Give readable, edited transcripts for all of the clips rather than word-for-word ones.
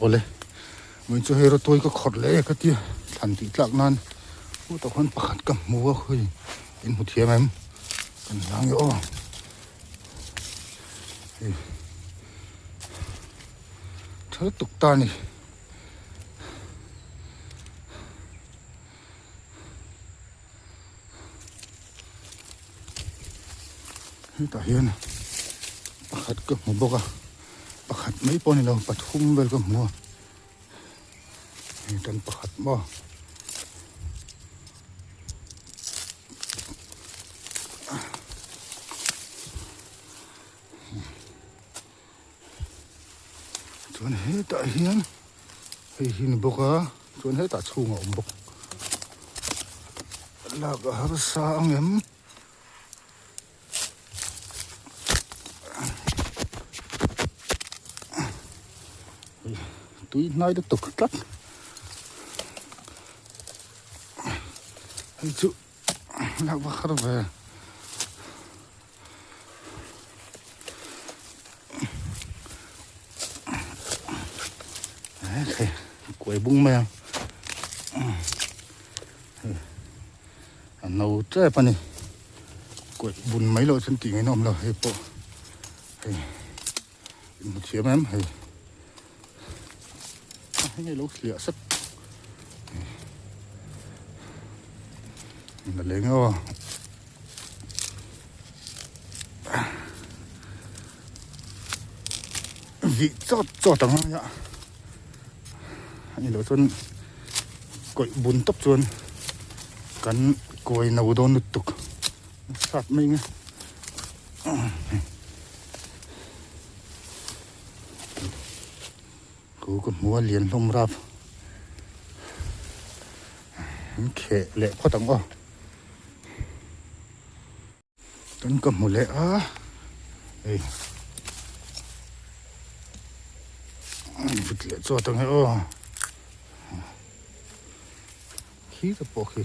Awle vawiin chu hei rawtuai ka khawrh leh e ka tia thlan tih tlak nan hutah khuan pakhat ka hmu a khawi in hmu thiam em kan hlang e aw hei tha lutuk ta a ni. Hetah hian pakhat ka hmu bawk a pakhat mai pawh a ni lo pathum vel ka hmu a hei tan pakhat maw chuan hetah hian hei hi ni bawk a chuan hetah chhung a awm bawk lak a harsa ang em tui hnai lutuk tlat hei chu lak va har ve. Kuai bung mai a a no tep a ni kuai bun mai loh chuan tih ngaihna awm lo hei pawh hei in hmu thiam em hei hei nge lo thliah sek la leng aw. Vih chawt chawt ang a ani loh chuan kawih bun tawp chuan kan kawi no dawn lutuk sat mai nge Ku ka hmu a lian hlawm rap an kheh leh phawt ang aw. Kan ka hmu leh a hei vut leh chawt ang e aw khi te pawh khi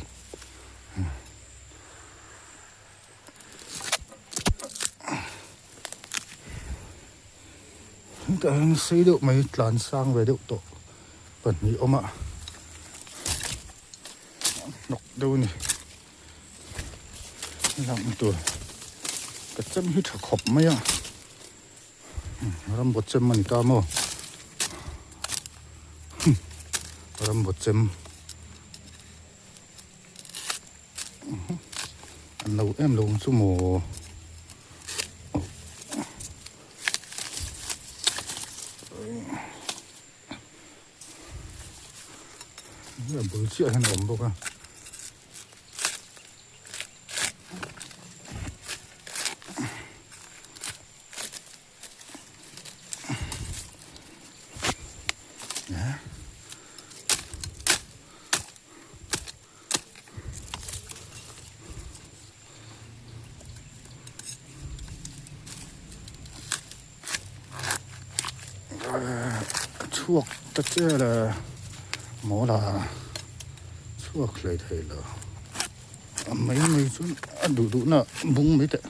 hetah hian sei deuh mai tlan sang ve deuh tawh pahnih awm a hnawk deuh a ni. Lang tur ka chem hi tha khawp mai a rambo chem a ni ta maw rambo chem an lo em lo chu maw. A bul chiah hian a awm bawk a. Chhuak ta che le mawl a chhuak hlei thei lo a mai mai chuan a duh duh na bung mai teh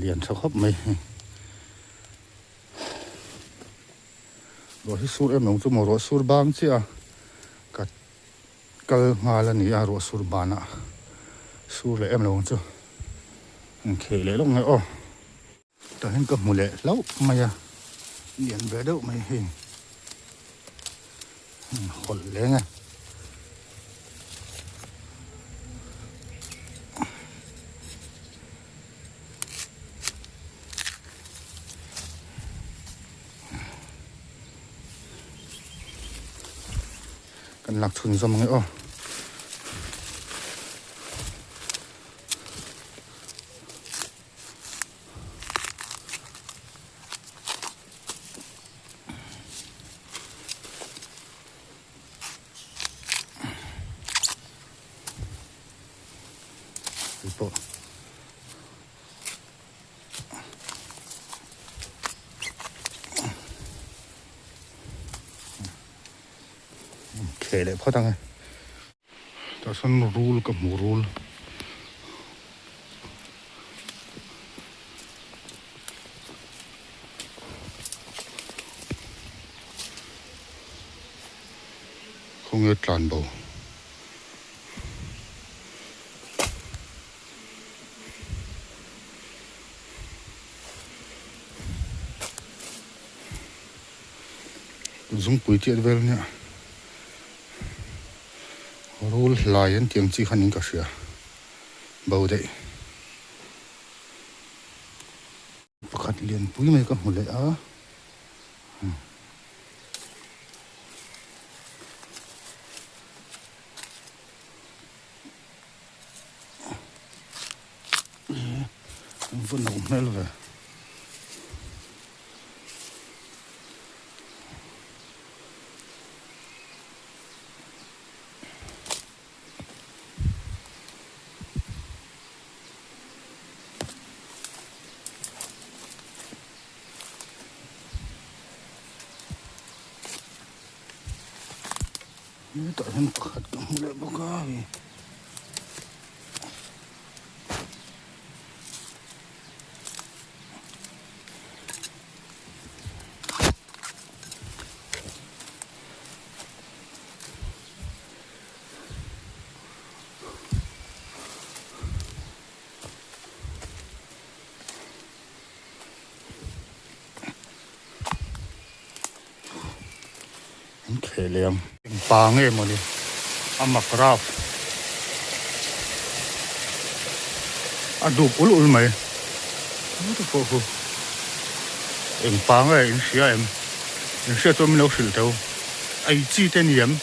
lian tha khawp mai ruah hi sur em lo chu maw ruah sur bang chiah a ka Kal nghal a ni a, ruah sur banah sur leh em lo ang chu an kheh leh lawk nge aw. Tah hian ka hmu leh hlauh mai a, lian ve deuh mai hei hawlh leng e. Kan lak chhun zawm ang e aw. Hei pawh. Kheh leh phawt ang e. Tah sawn rul ka hmu rul. Khawnge tlan bo. Zungpui chiat vel nia rul hlai an tih ang chi khan in ka hria bo daih. Pakhat lianpui mai ka hmu leh a. An va no hmel ve. Hetah hian pakhat ka hmu leh bawk a hei. An kheh leh ang. Eng pa nge mawni a mak rap a dup ul ul mai chu pawh chu eng pa nge in hria em in hriat chuan min lo hrilh teu ei chi te ni em.